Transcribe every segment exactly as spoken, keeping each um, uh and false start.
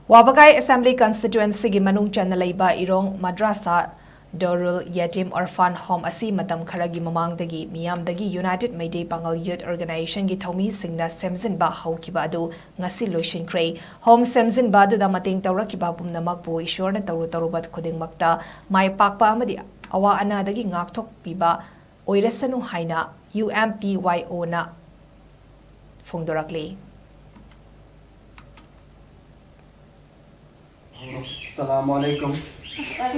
ꯋꯥꯕꯒꯥꯏ ꯑꯦꯁꯦꯝꯕ꯭ꯂꯤ ꯀꯟꯁꯇꯤꯇ꯭ꯋꯦꯟꯁꯤꯒꯤ ꯃꯅꯨꯡ ꯆꯟꯅ ꯂꯩꯕ ꯏꯔꯣꯡ ꯃꯗ꯭ꯔꯥꯁꯥ ꯗꯣꯔꯨꯜ ꯌꯦꯇꯤꯝ ꯑꯣꯔꯐꯥꯟ ꯍꯣꯝ ꯑꯁꯤ ꯃꯇꯝ ꯈꯔꯒꯤ ꯃꯃꯥꯡꯗꯒꯤ ꯃꯤꯌꯥꯝꯗꯒꯤ ꯌꯨꯅꯥꯏꯇꯦꯗ ꯃꯩꯇꯩ ꯄꯥꯉꯜ ꯌꯨꯊ ꯑꯣꯔꯒꯅꯥꯏꯖꯦꯁꯟꯒꯤ ꯊꯧꯃꯤꯁꯤꯡꯅ ꯁꯦꯝꯖꯤꯟꯕ ꯍꯧꯈꯤꯕ ꯑꯗꯨ ꯉꯁꯤ ꯂꯣꯏꯁꯤꯟꯈ꯭ꯔꯦ꯫ ꯍꯣꯝ ꯁꯦꯝꯖꯤꯟꯕ ꯑꯗꯨꯗ ꯃꯇꯦꯡ ꯇꯧꯔꯛꯈꯤꯕ ꯄꯨꯝꯅꯃꯛꯄꯨ ꯏꯁꯣꯔꯅ ꯇꯧꯔꯨ ꯇꯧꯔꯨꯕ ꯈꯨꯗꯤꯡꯃꯛꯇ ꯃꯥꯏ ꯄꯥꯛꯄ ꯑꯃꯗꯤ ꯑꯋꯥ ꯑꯅꯥꯗꯒꯤ ꯉꯥꯛꯊꯣꯛꯄꯤꯕ ꯑꯣꯏꯔꯁꯅꯨ ꯍꯥꯏꯅ ꯌꯨ ꯑꯦꯝ ꯄꯤ ꯋꯥꯏ ꯑꯣꯅ ꯐꯣꯡꯗꯣꯔꯛꯂꯤ꯫ ꯑꯁꯂꯥꯃꯨ ꯑꯂꯩꯀꯨꯝ꯫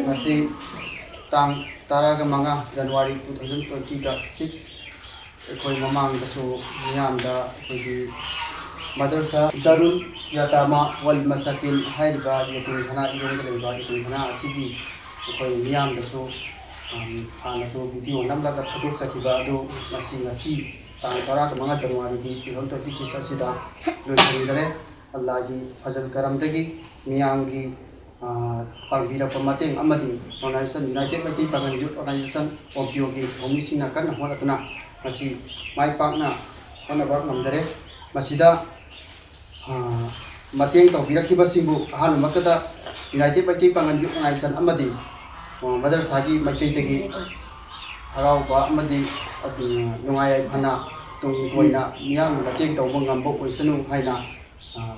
ꯉꯁꯤ ꯇꯥꯡ ꯇꯔꯥꯒ ꯃꯉꯥ January two thousand twenty-six, ꯑꯩꯈꯣꯏ ꯃꯃꯥꯡꯗꯁꯨ ꯃꯤꯌꯥꯝꯗ ꯑꯩꯈꯣꯏꯒꯤ ꯃꯗꯔꯁꯥ ꯗꯥꯔꯨꯜ ꯌꯥꯇꯥꯃꯥ ꯋꯥꯜ ꯃꯁꯥꯀꯤꯟ ꯍꯥꯏꯔꯤꯕ ꯌꯦꯇꯤꯝꯈꯥꯅꯥ, ꯏꯔꯣꯡꯗ ꯂꯩꯕ ꯌꯦꯇꯤꯝꯈꯥꯅꯥ ꯑꯁꯤꯒꯤ ꯑꯩꯈꯣꯏ ꯃꯤꯌꯥꯝꯗꯁꯨ, ꯎꯝ, ꯍꯥꯟꯅꯁꯨ video ꯅꯝꯂꯒ ꯊꯥꯗꯣꯛꯆꯈꯤꯕ ꯑꯗꯨ ꯉꯁꯤ, ꯉꯁꯤ ꯇꯥꯡ ꯇꯔꯥꯒ ꯃꯉꯥ January two thousand twenty-six ꯑꯁꯤꯗ ꯂꯣꯏꯁꯤꯟꯖꯔꯦ꯫ ꯑꯜꯂꯥꯒꯤ ꯐꯖꯜ ꯀꯔꯝꯗꯒꯤ ꯃꯤꯌꯥꯝꯒꯤ, ꯑ, ꯄꯥꯡꯕꯤꯔꯛꯄ ꯃꯇꯦꯡ ꯑꯃꯗꯤ organization, United Meitei Pangal Youth Organization, OPO ꯒꯤ ꯊꯧꯃꯤꯁꯤꯡꯅ ꯀꯟꯅ ꯍꯣꯠꯅꯗꯨꯅ ꯃꯁꯤ ꯃꯥꯏ ꯄꯥꯛꯅ ꯍꯣꯠꯅꯕ ꯉꯝꯖꯔꯦ꯫ ꯃꯁꯤꯗ, ꯑ, ꯃꯇꯦꯡ ꯇꯧꯕꯤꯔꯛꯈꯤꯕꯁꯤꯡꯕꯨ ꯑꯍꯥꯟꯕꯃꯛꯇꯗ United Meitei Pangal Youth Organization ꯑꯃꯗꯤ, ꯑ, ꯃꯗꯔꯁꯥꯒꯤ ꯃꯥꯏꯀꯩꯗꯒꯤ ꯍꯔꯥꯎꯕ ꯑꯃꯗꯤ, ꯑ, ꯅꯨꯡꯉꯥꯏ ꯌꯥꯏꯐꯅ ꯇꯨꯡ ꯀꯣꯏꯅ ꯃꯤꯌꯥꯝꯒꯤ ꯃꯇꯦꯡ ꯇꯧꯕ ꯉꯝꯕ ꯑꯣꯏꯁꯅꯨ ꯍꯥꯏꯅ, ꯑ,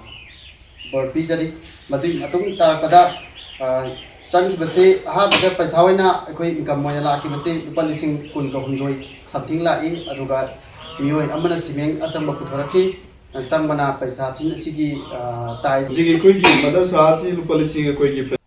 ꯕꯣꯔ ꯄꯤꯖꯔꯤ꯫ ꯃꯗꯨꯒꯤ ꯃꯇꯨꯡ ꯇꯥꯔꯛꯄꯗ, ꯑ, ꯆꯪꯈꯤꯕꯁꯤ ꯑꯍꯥꯟꯕꯗ ꯄꯩꯁꯥ ꯑꯣꯏꯅ ꯑꯩꯈꯣꯏ income ꯑꯣꯏꯅ ꯂꯥꯛꯈꯤꯕꯁꯤ ꯂꯨꯄꯥ ꯂꯤꯁꯤꯡ ꯀꯨꯟꯒ ꯍꯨꯝꯗꯣꯏ something ꯂꯥꯛꯏ꯫ ꯑꯗꯨꯒ ꯃꯤꯑꯣꯏ ꯑꯃꯅ ꯁꯤꯃꯦꯟ ꯑꯆꯪꯕ ꯄꯨꯊꯣꯔꯛꯈꯤ꯫ ꯑ, ꯆꯪꯕꯅ ꯄꯩꯁꯥꯁꯤꯡ ꯑꯁꯤꯒꯤ, ꯑ, ꯇꯥꯏꯜꯁ ꯍꯧꯖꯤꯛ ꯑꯩꯈꯣꯏꯒꯤ ꯃꯗꯔꯁꯥ ꯑꯁꯤ ꯂꯨꯄꯥ ꯂꯤꯁꯤꯡ ꯑꯩꯈꯣꯏꯒꯤ